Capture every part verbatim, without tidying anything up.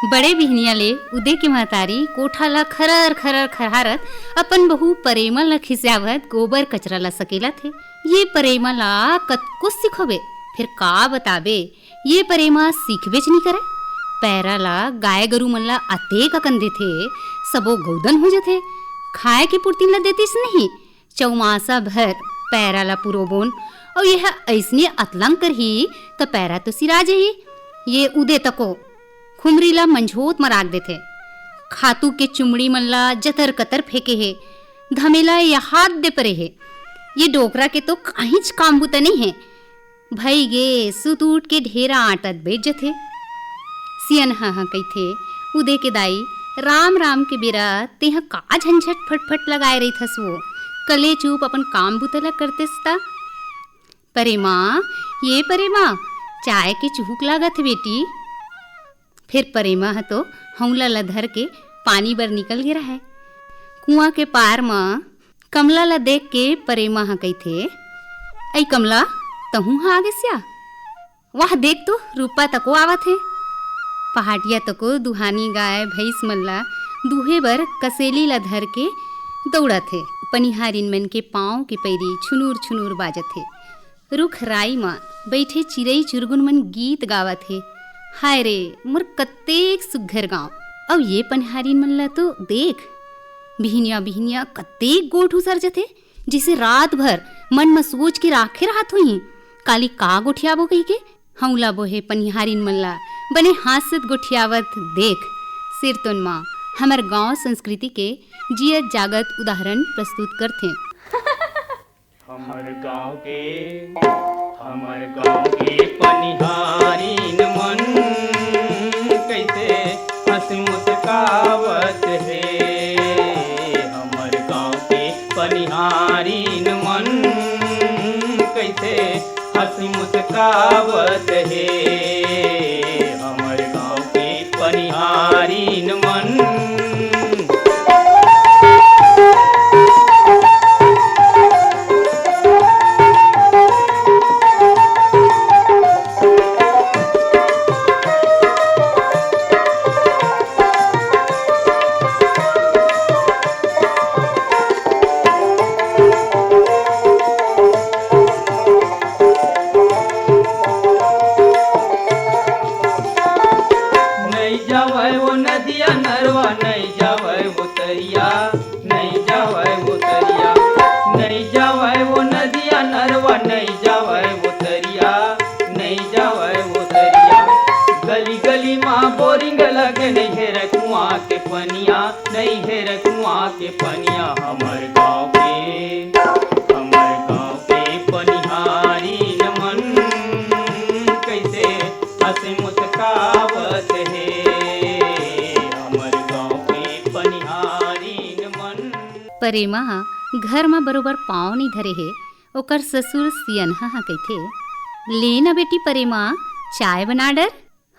बड़े बिहनिया ले उदे के महतारी कोठा ला खरर खरर खरहारत अपन बहू परेमा ला खिसियावत गोबर कचरा ला सकेलत हे। ये परेमा ला कतको सिखोबे, फिर का बताबे, ये परेमा सीखबेच नी करे। पैरा ला गाय गरू मन ला अतेक अकन देथे, सबो गौदन हो जथे। खाए के पुरतिन ला देतिस नहीं, चौमासा भर पैरा ला पुरोबोन, अउ यह अइसने अतलंग करही, त पैरा तो सिरा जही। ये उदे तको खुमरी ला मंझोत म राख देथे। खातू के चुमड़ी मन ला जतर कतर फेंके हे, धमेला या हाथ दे परे हे। ये डोकरा के तो काहींच काम बुता नइ हे। भई गे, सुत उठ के ढेरा आंटत बइठ जथे। सियनहा ह कहिथे, "उदे के दाई, राम राम के बेरा तेंह का झंझट फटफट लगाए रहिथस वो? कले चुप अपन काम बुता ला करतेस त।" "परेमा, ये परेमा, चाय के चुहुक लागत हे बेटी।" फेर परेमा ह तो हौला ल धर के पानी बर निकल गे रहय। कुआं के पार म कमला ल देख के परेमा ह कहिथे, "अई कमला, तहूं ह आ गेस या? वाह, देख तो, रूपा तको आवत हे।" पहाटिया तको दुहानी गाय भैंस मन ल दूहे बर कसेली ल धर के दौड़त हे। पनिहारिन मन के पांव के पैरी छुनुर छुनुर बाजत हे। रुख राई म बइठे चिरई चुरगुन मन गीत गावत हे, "हाय रे, मोर कतेक सुग्घर गांव।" अउ ये पनिहारिन मन ल तो देख, बिहनिया बिहनिया कतेक गोठ उसर जथे, जइसे रात भर मन म सोच के राखे राहत होही, "काली का गोठियाबो?" कहिके हौला बोहे पनिहारिन मन ल बने हांसत गोठियावत देख, सिरतोन म हमर गांव संस्कृति के जियत जागत उदाहरण प्रस्तुत करथे। हमर गांव के, हमर गांव के पनिहारिन मन कइसे हंस मुस्कावत हे। हमर गांव के पनिहारिन मन कइसे हंस मुस्कावत हे। हमर गांव के पनिहारिन मन। नइ जावय वो नदिया नरवा, नइ जावय वो तरिया, नइ जावय वो तरिया, नइ जावय वो नदिया नरवा, नइ जावय वो तरिया, नइ जावय वो तरिया। गली गली मा बोरिंग लगे, नइ हेरय कुआं के पनिया, नइ हेरय कुआं के पनिया। हमर गांव के, हमर गांव के पनिहारिन मन कइसे हंस मुस्कावत हे। हमर गांव के पनिहारिन मन। परेमा ह घर म बरोबर पांव नइ धरे हे। ओकर ससुर सियनहा ह कहिथे, "ले न बेटी परेमा, चाय बना डर।"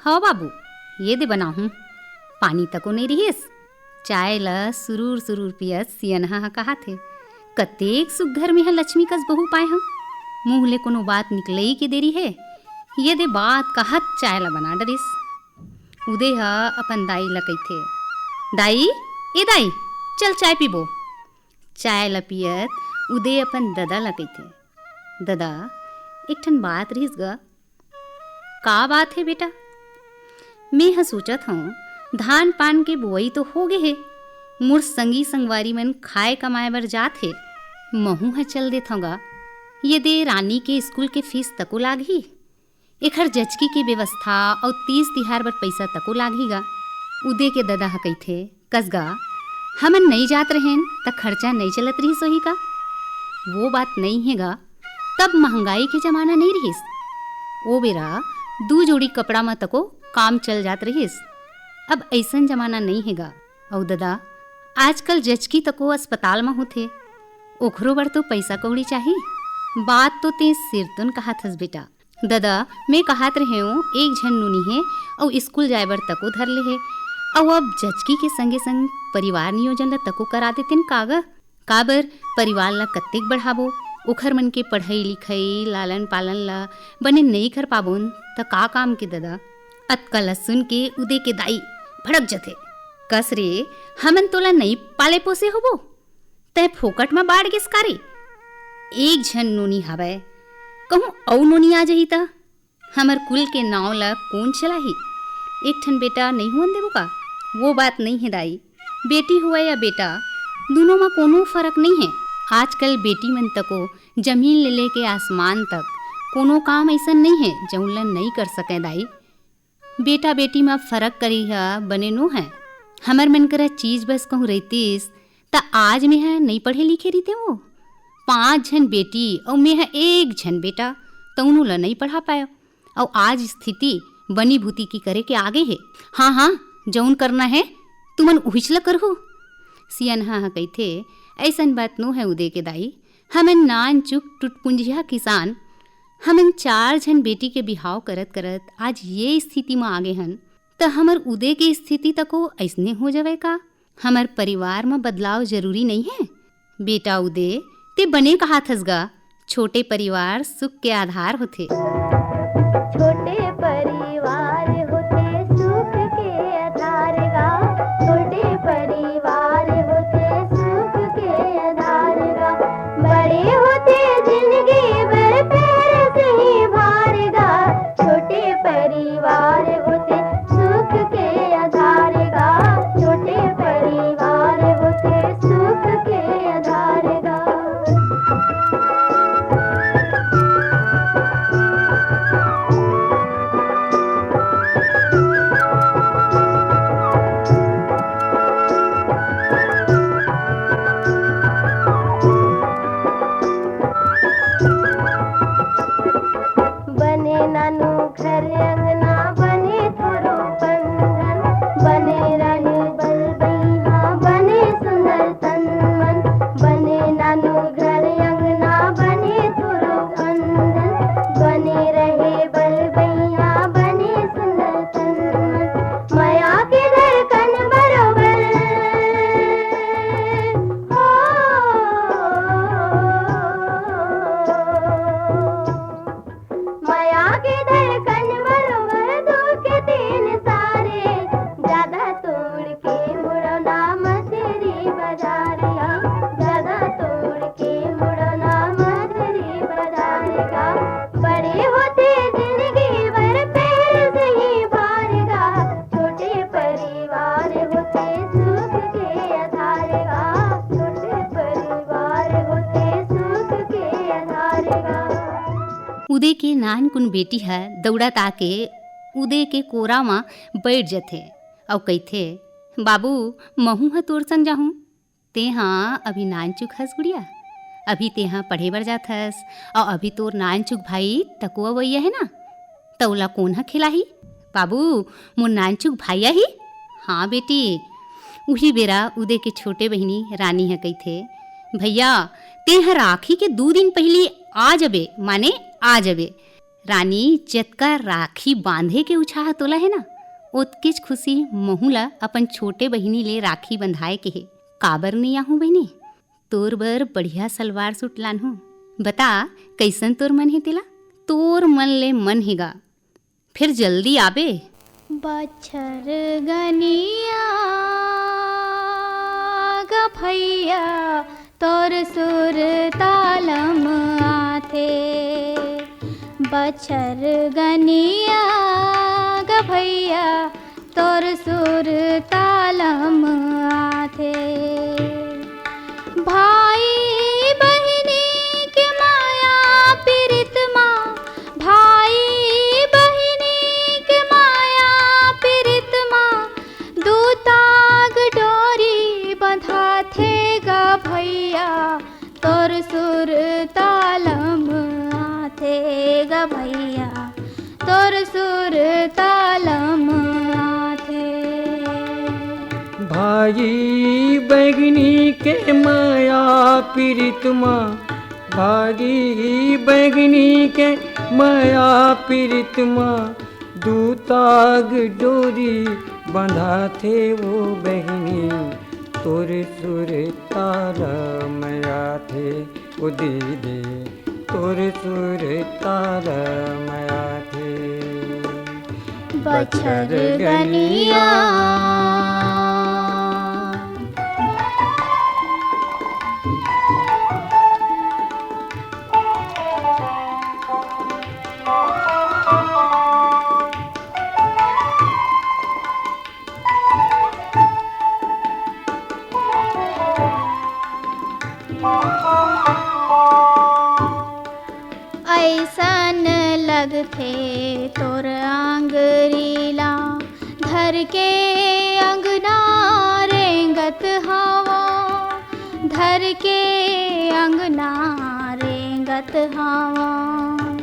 "हव बाबू, ये दे बनाहूं।" पानी तको नइ रिहिस। चाय ल सुरूर सुरूर पियत सियनहा ह कहाथे, "कतेक सुग्घर मेंह लक्ष्मी कस बहू पाए हंव। मुंह ले कोनो बात निकलई के देरी हे।" ये दे बात कहत चाय ल बना डरिस। उदे ह अपन दाई ल कहिथे, "दाई, ए दाई, चल चाय पीबो।" चाय ल पियत उदे अपन ददा ल कहिथे, "ददा, एक ठन बात रिहिस ग।" "का बात हे बेटा?" "मेंह सोचत हंव, धान पान के बोवई तो हो गे हे, मोर संगी संगवारी मन खाए कमाए बर जात हे, महूं ह चल देथंव गा। ये दे रानी के स्कूल के फीस तको लागही, एखर जचकी के व्यवस्था अउ तीज तिहार बर पइसा तको लागही गा।" उदे के ददा ह कहिथे, "कस गा, हमन नइ जात रहेन, त खर्चा नइ चलत रिहिस होही का?" "वो बात नइ हे गा, तब महंगाई के जमाना नइ रिहिस। ओ बेरा दू जोड़ी कपड़ा म तको काम चल जात रिहिस। अब अइसन जमाना नइ हे गा। अउ ददा, आजकल जचकी तको अस्पताल म होथे, ओखरो बर तो पइसा कौड़ी चाही। बात तो तें सिरतोन कहाथस बेटा।" "ददा, में कहात रहेंव, एक झन नोनी हे, अउ स्कूल जाए बर तको धर ले हे, अउ अब जचकी के संगे संग परिवार नियोजन ल तको करा देतेन का ग? काबर, परिवार ल कतेक बढ़ाबो, ओखर मन के पढ़ई लिखई, लालन पालन ल बने नइ कर पाबोन, त का काम के ददा?" अतका ल सुन के उदे के दाई भड़क जथे। कस रे, हमन तोला नइ पाले पोसे होबो, तैं फोकट म बाढ़ गेस का रे? एक झन नोनी हवय, कहूं अउ नोनी आ जही त? हमर कुल के नांव ल कोन चलाही? एक ठन बेटा नइ होवन देबो का? वो बात नइ हे दाई, बेटी होवय या बेटा, दूनों म कोनो फरक नइ हे। आजकल बेटी मन तको जमीन ले लेके आसमान तक कोनो काम अइसन नइ हे जउन ल नइ कर सकय दाई। बेटा बेटी म फरक करे ह बने नो हे। हमर मन करा चीज बस कहूं रहितिस त आज मेंह नइ पढ़े लिखे रहितेंव। पांच झन बेटी अउ मेंह एक झन बेटा, तउनो ल नइ पढ़ा पायव। अउ आज स्थिति बनी भूती के करे के आगे हे। हां हां, जउन करना हे तुमन उहिच ल करहू। सियनहा ह कहिथे, अइसन बात नो हे उदे के दाई, हमन नानचुक टुटपुंजिहा किसान, हमन चार झन बेटी के बिहाव करत करत आज ये स्थिति म आगे हन, त हमर उदे के स्थिति तको अइसने हो जावय का? हमर परिवार म बदलाव जरूरी नइ हे? बेटा उदे, ते बने कहाथस गा, छोटे परिवार सुख के आधार होथे। छोटे परिवार होथे सुख के आधार गा, छोटे परिवार होथे सुख के आधार गा, बड़े होथे जिंदगी बर फेर सही भार गा, छोटे परिवार होथे सुख के आधार गा, छोटे परिवार होथे सुख के आधार गा। बने नानू घर अंगना, बने थोरो बंधन, बने रहे बल बइहा, बने सुंदर तन मन, बने नानू घर अंगना, बने थोरो बंधन, बने रहे बल बइहा, बने सुंदर तन मन, मया के धड़कन बरोबर। हो, मया के धड़कन बरोबर दू के तीन सारे, जादा तोड़ के मुड़ो ना मछरी बाजार गा, जादा तोड़ के मुड़ो ना मछरी बाजार गा, बड़े होथे जिंदगी बर फेर सही भार गा, छोटे परिवार होथे सुख के आधार गा, छोटे परिवार होथे सुख के आधार गा। उदे के नानकुन बेटी ह दउड़त आके उदे के कोरा म बइठ जथे अउ कहिथे, "बाबू, महूं ह तोर संग जाहूं।" "तेंहा अभी नानचुक हस गुड़िया, अभी तेंहा पढ़े बर जाथस, अउ अभी तोर नानचुक भाई तको अवइया हे ना, त ओला कोन ह खिलाही?" "बाबू, मोर नानचुक भाई आही?" "हां बेटी।" उही बेरा उदे के छोटे बहिनी रानी ह कहिथे, "भइया, तेंहा राखी के दू दिन पहिली आ जबे, माने आ जबे।" रानी, जतका राखी बांधे के उछाह तोला हे ना, ओतकेच खुशी महूं ला अपन छोटे बहिनी ले राखी बंधाए के हे। काबर नइ आहूं बहिनी? तोर बर बढ़िया सलवार सूट लानहूं। बता, कइसन तोर मन हे तेला? तोर मन ले मन हे गा। फेर जल्दी आबे। बछर गनिया ग भइया, तोर सुरताल म आथे। बछर गनिया ग भइया, तोर सुरताल म आथे। भाई बहिनी के मया पीरित मा, भाई बहिनी के मया पीरित मा, दू ताग डोरी बंधाथे ग भइया, तोर सुरताल म आथे ग भइया, तोर सुरताल म आथे। भाई बहिनी के मया पीरित मा, भाई बहिनी के मया पीरित मा, दू ताग डोरी बंधाथे वो बहिनी, तोर सुरताल म आथे। ओ दीदी, तोर सुरताल म आथे। बछर गनिया। अइसन लगथे तोर आंगरी ला, धर के अंगना रेंगत हवं, धर के अंगना रेंगत हवं।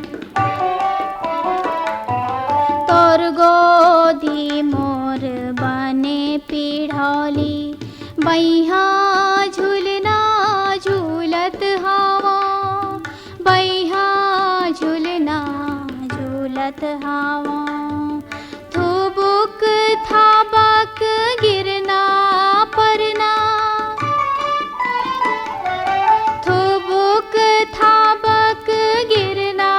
तोर गोदी मोर बने पिढ़ौली, बइहा झुलना झूलत हवं, बइहा झुलना झूलत हवं। थुबुक थाबक गिरना परना, थुबुक थाबक गिरना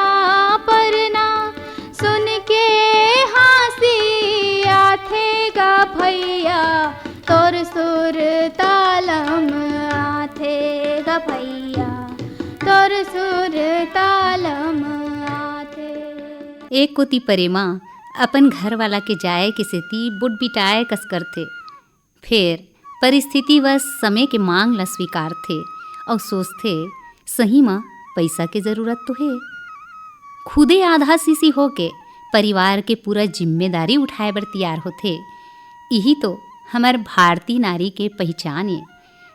परना, सुन के हाँसी आथे गा भैया, तोर सुर तालम आथे गा भैया, तोर सुर तालम आथे। एक कोती परेमा अपन घर वाला के जाए के सेती बुटबिटाए कस करथे। फेर परिस्थितिवश समे के मांग ल स्वीकारथे अउ सोचथे, सही म पइसा के जरूरत तो हे। खुदे आधा शीशी होके परिवार के पूरा जिम्मेदारी उठाए बर तियार होथे। इही तो हमर भारतीय नारी के पहिचान ए,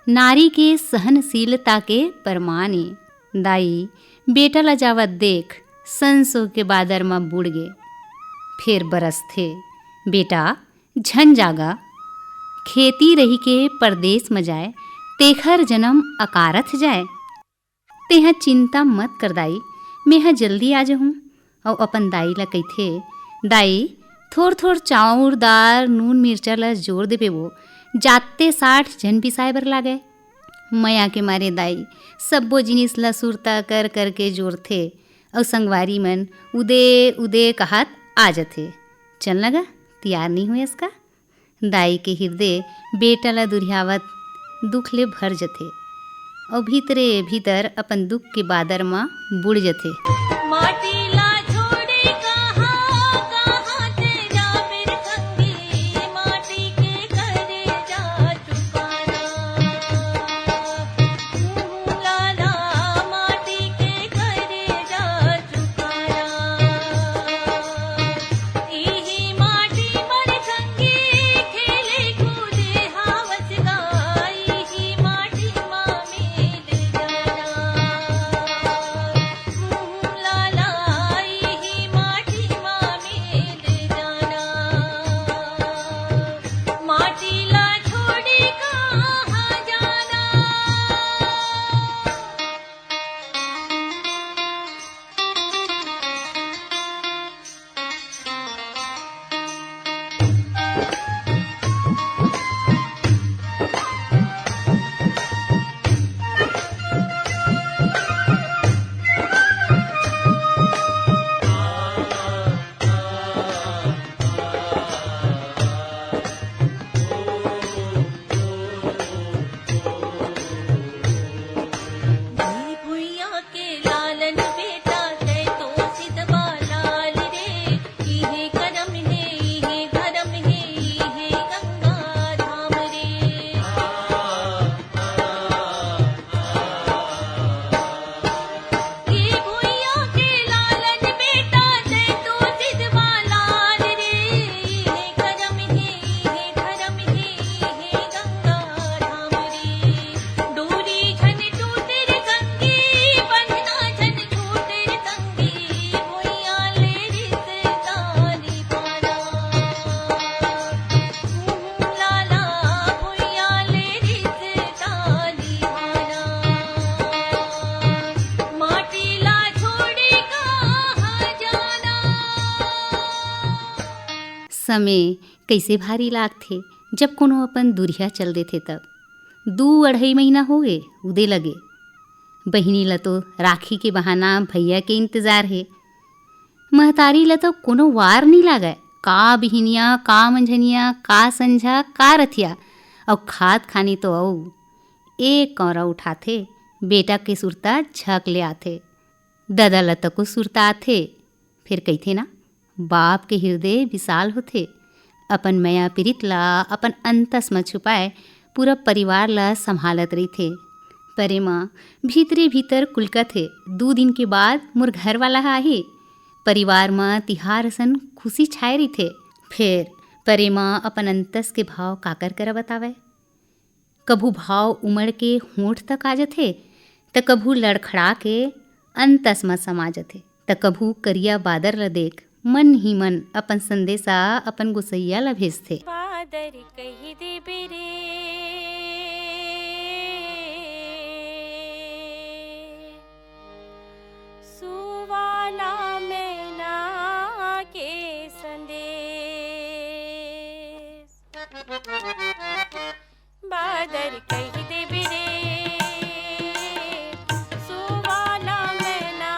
नारी के सहनशीलता के परमान ए। दाई बेटा ल जावत देख संसो के बादर म बुड़ गे। फेर बरसथे, बेटा, झन जागा, खेती रहिके परदेस म जाय, तेखर जनम अकारथ जाय। तेंह चिंता मत कर दाई, मेंह जल्दी आ जहूं। अउ अपन दाई ल कहिथे, दाई, थोर-थोर चाउर, दार, नून, मिरचा ल जोर देबे वो, जाते साठ झन बिसाए बर लागय। मया के मारे दाई सब्बो जिनिस ल सुरता कर करके जोरथे, अउ संगवारी मन उदे उदे कहत आ जथे। चल न गा, तियार नइ होयस का? दाई के हिरदे बेटा ल दुरिहावत दुख ले भर जथे, अउ भीतरे भीतर अपन दुख के बादर म बुड़ जथे। माटी ला छोड़े कहाँ, कहाँ ते जाबे रे संगी, माटी के करे जा चुकाना। मुँह लाला माटी के करे जा चुकाना। इही माटी मर संगी खेले कूदे हावस गा, इही माटी मा मिल जाना। मुँह लाला इही माटी मा मिल जाना। माटी ला छोड़े कहाँ जाना। भुइयां के लालन बेटा, तै तो सिधवा लाल रे। इहे करम हे, इहे धरम हे, इहे गंगा धाम रे। ए भुइयां के लालन बेटा, तै तो सिधवा लाल रे। इहे करम हे, इहे धरम हे, इहे गंगा धाम रे। डोरी झन टूटे रे संगी, बंधना झन छूटे रे संगी, भुइयां ले रिश्ता निभाना। लाला भुइयां ले रिश्ता निभाना, माटी ला छोड़े कहाँ जाना। समे कइसे भारी लागथे, जब कोनो अपन दुरिहा चल देथे तब। दू अढ़ई महीना होगे, उदे लगे। बहिनी ल तो राखी के बहाना भैया के इंतजार हे। महतारी ल तो कोनो वार नी लागय, का बिहिनिया, का मंझनिया, का संझा, का रथिया, अउ खात खानी तो अउ एक कौरा उठाथे, बेटा के सुरता झक ले आथे। ददा ल तको सुरता आथे, फेर कहिथे ना, बाप के हिरदे विशाल होथे। अपन मया पिरित ला अपन अंतस म छुपाए पूरा परिवार ला संभालत रहिथे। परे म भीतरे भीतर कुलकथे, दू दिन के बाद मोर घर वाला ह आही। परिवार म तिहार असन खुशी छाए रहिथे। फेर परे म अपन अंतस के भाव काकर करा बतावय? कभू भाव उमड़ के होंठ तक आ जथे, त कभू लड़खड़ा के अंतस म समा जथे, त कभू करिया बादर ल देख मन ही मन अपन संदेशा अपन गोसैया ल भेजथे। बादर कहि देबे रे, सुवाला मैना के संदेश। बादर कहि देबे रे, सुवाला मैना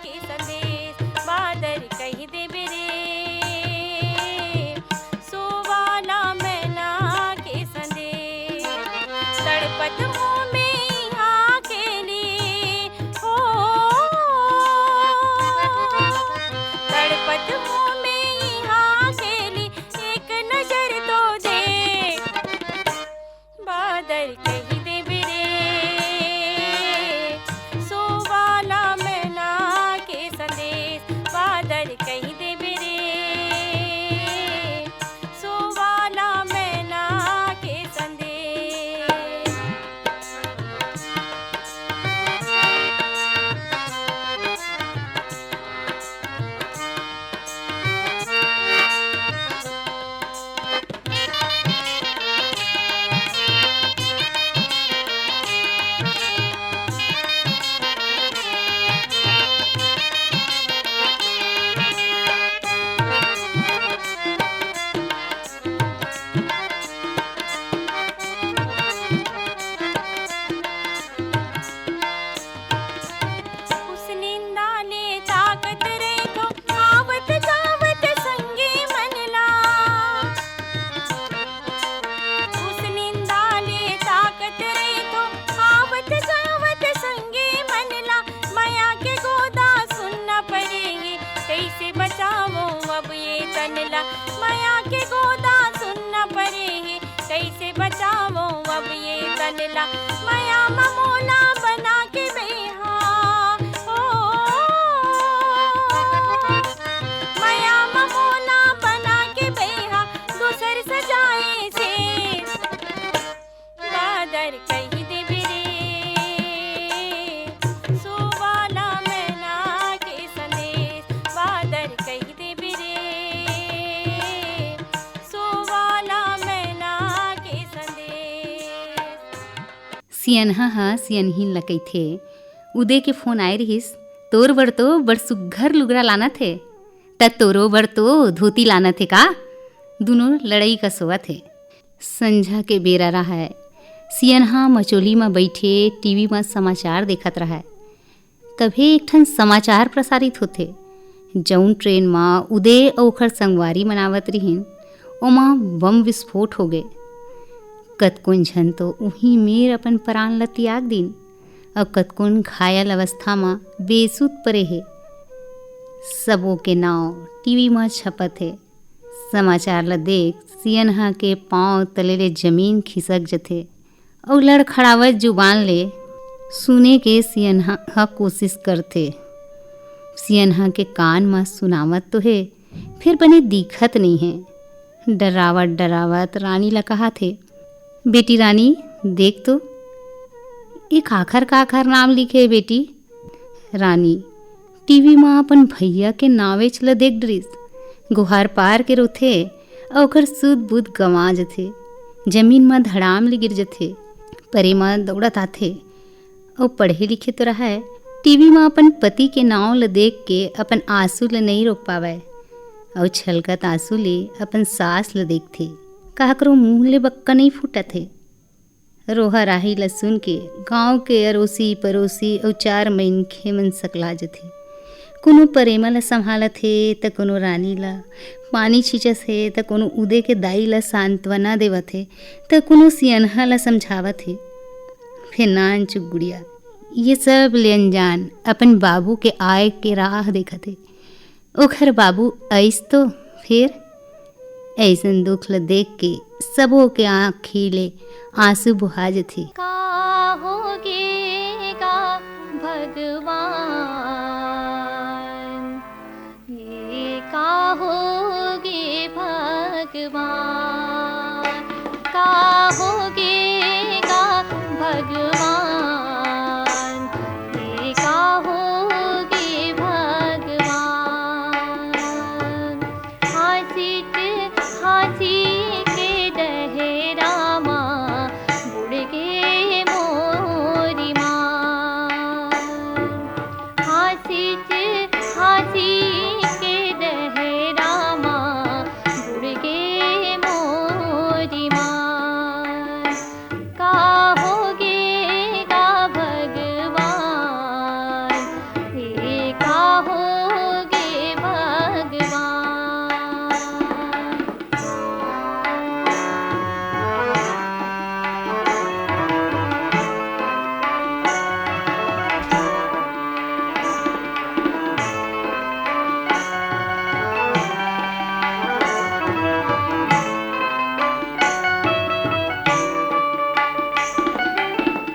के संदेश। बादर कहि देबे रे, सुवाला मैना के संदेश। तड़पत मुँह में यहाँ के लिए हो, तड़पत मुँह में यहाँ के लिए एक नजर तो दे। बादर कहि देबे रे, सुवाला मैना के संदेश। बादर कहि देबे रे, सुवाला मैना के संदेश। उस निंदा ले ताकत रे तो आवत जावत संगी मन ला। उस निंदा ले ताकत रे तो आवत जावत संगी मन ला। मया के गोदा सुनना पड़ेगी, कैसे बचावो अब ये तन ला। मया के गोदा सुनना पड़ेगी, कैसे बचावो अब ये तन ला। मया ममोला बना के बेहा, ओ, मया ममोला बना के बेहा, दूसर सजाए से। बादर कहि देबे रे, सुवाला मैना के संदेश। बादर कहि देबे रे, सुवाला मैना के संदेश। सियनहा ह सियनहिन ल कहिथे, उदय के फोन आए रिहिस, "तोर बर तो बड़ सुग्घर लुगरा लानत हे, त तोरो बर तो धोती लानत हे का?" दुनों लड़ई कस होवत हे। संझा के बेरा रहय। सियनहा मचोली म बइठे टीवी म समाचार देखत रहय। तभे एक ठन समाचार प्रसारित होथे, जउन ट्रेन म उदय अउ ओखर संगवारी मन आवत रिहिन, ओमा बम विस्फोट होगे। कतकोन झन तो उहीं मेर अपन परान ल तियाग दिन, अउ कतकोन घायल अवस्था म बेसुध परे हे। सबो के नांव टीवी म छपत हे। समाचार ल देख सियनहा के पांव तले ले जमीन खिसक जथे अउ लड़खड़ावत जुबान ले सुने के सियनहा ह कोशिश करथे। सियनहा के कान म सुनावत तो हे, फेर बने दिखत नइ हे। डरावत डरावत रानी ल कहाथे, "बेटी रानी, देख तो, ये काखर काखर नाम लिखे हे बेटी?" रानी टीवी म अपन भैया के नावेच ल देख डरिस। गोहार पार के रोथे अउ ओकर सुध बुध गंवा जथे। जमीन म धड़ाम ले गिर जथे। परे म दौड़त आथे अउ पढ़े लिखे तो रहय, टीवी म अपन पति के नांव ल देख के अपन आंसू ल नइ रोक पावय अउ छलकत आंसू ले अपन सास ल देखथे। काकरो मुंह ले बक्का नइ फूटत हे। रोहा राही ल सुन के गांव के अरोसी परोसी अउ चार मनखे मन सकला जथे। कोनो परेमा ल संभालत हे, त कोनो रानी ल पानी छींचत हे, त कोनो उदे के दाई ल सांत्वना देवत हे, त कोनो सियनहा ल समझावत हे। फेर नानचुक गुड़िया ये सब ले अनजान अपन बाबू के आय के राह देखत हे। ओखर बाबू अइस तो फेर अइसन दुख ल देख के सबो के आँखी ले आंसू बोहा जथे। का होगे गा भगवान, ये का होगे भगवान, का होगे गा भगवान, ये का होगे भगवान। हाँसित हाँसी के डहरा मा बुड़ गे मोरी माँ। हाँसित हाँसी के डहरा मा बुड़ गे मोरी माँ। का होगे गा भगवान, ये का होगे भगवान।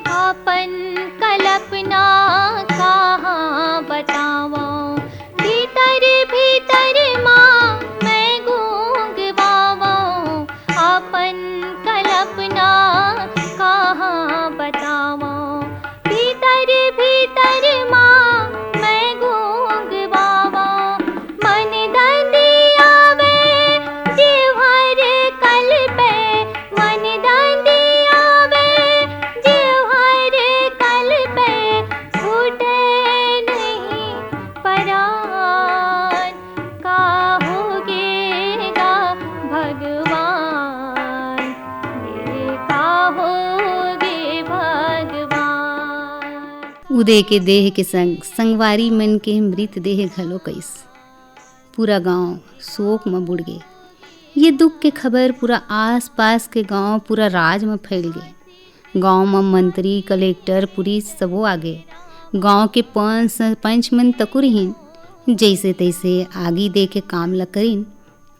अपन कल्पना कहाँ बतावं, भीतर भीतर मा मैं गूंग बावं। अपन कल्पना कहाँ बतावं, भीतर भीतर मा मैं गूंग बावं। मन दंदियावे जीव हर कल्पे, मन दंदियावे जीव हर कल्पे, छूटे नहीं परान। का होगे गा भगवान, ये का होगे भगवान। उदे के देह के संग संगवारी मन के मृत देह घलो कइस। पूरा गांव शोक म बुड़ गे। ये दुख के खबर पूरा आसपास के गांव, पूरा राज म फैल गे। गांव म मंत्री, कलेक्टर, पुलिस सबो आगे। गांव के पंच, सरपंच मन तको रिहिन, जइसे तइसे आगी दे के काम ल करिन।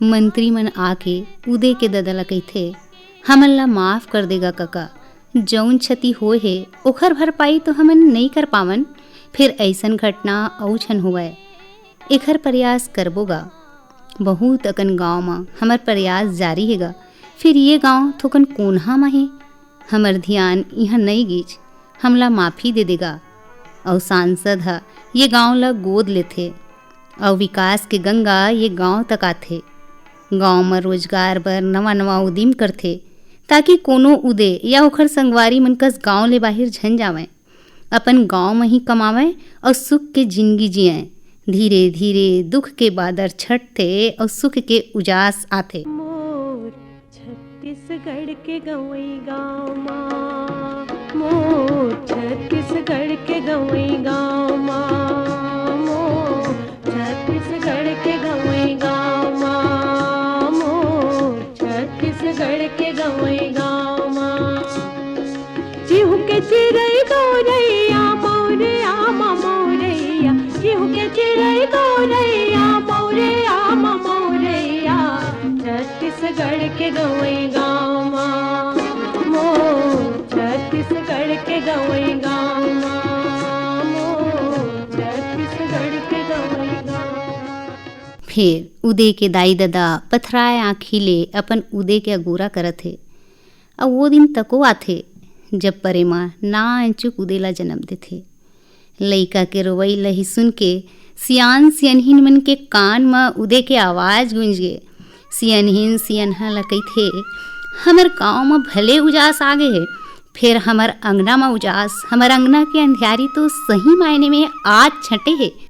मंत्री मन आके उदे के ददा ल कहिथे, "हमन ल माफ कर दे गा कका, जउन क्षति होए हे, ओखर भरपाई तो हमन नइ कर पावन, फेर अइसन घटना अउ झन होवय।" एखर प्रयास करबो गा। बहुत अकन गांव म हमर प्रयास जारी हे गा, फेर ये गांव थोकन कोनहा म हे। हमर धियान इहां नइ गीच, हमला माफी दे दे गा। अउ सांसद ह ये गांव ल गोद लेथे, अउ विकास के गंगा ये गांव तक आथे। गांव म रोजगार बर नवा-नवा उदिम करथे, ताकि कोनो उदे या ओखर संगवारी मन कस गांव ले बाहिर झन जावंय। अपन गांव म ही कमावंय अउ सुख के जिनगी जियंय। धीरे-धीरे दुख के बादर छटथे अउ सुख के उजास आथे। मोर छत्तीसगढ़ के गंवई गांव मा, मोर छत्तीसगढ़ के गंवई गांव मा, मोर छत्तीसगढ़ के गंवई गांव मा, मोर छत्तीसगढ़ के गंवई गांव मा। चिहुके चिरई गौरैया, मौरैया मा मौरैया, चिहुके चिरई गौरैया, मौरैया मा मौरैया, छत्तीसगढ़ के गंवई गांव मा, मोर छत्तीसगढ़ के गंवई गांव मा, मोर छत्तीसगढ़ के गंवई गांव मा। फेर उदे के दाई ददा पथराए आँखी ले अपन उदे के अगोरा करत हे। अउ वो दिन तको आथे, जब परेमा नानचुक उदे ला जनम देथे। लइका के रोवई ल ही सुन के सियान सियनहिन मन के कान म उदे के आवाज गूंज गे। सियनहिन सियनहा ल कहिथे, "हमर गांव म भले उजास आ गे हे, फेर हमर अंगना म उजास, हमर अंगना के अंधियारी तो सही मायने में आज छंटे हे।"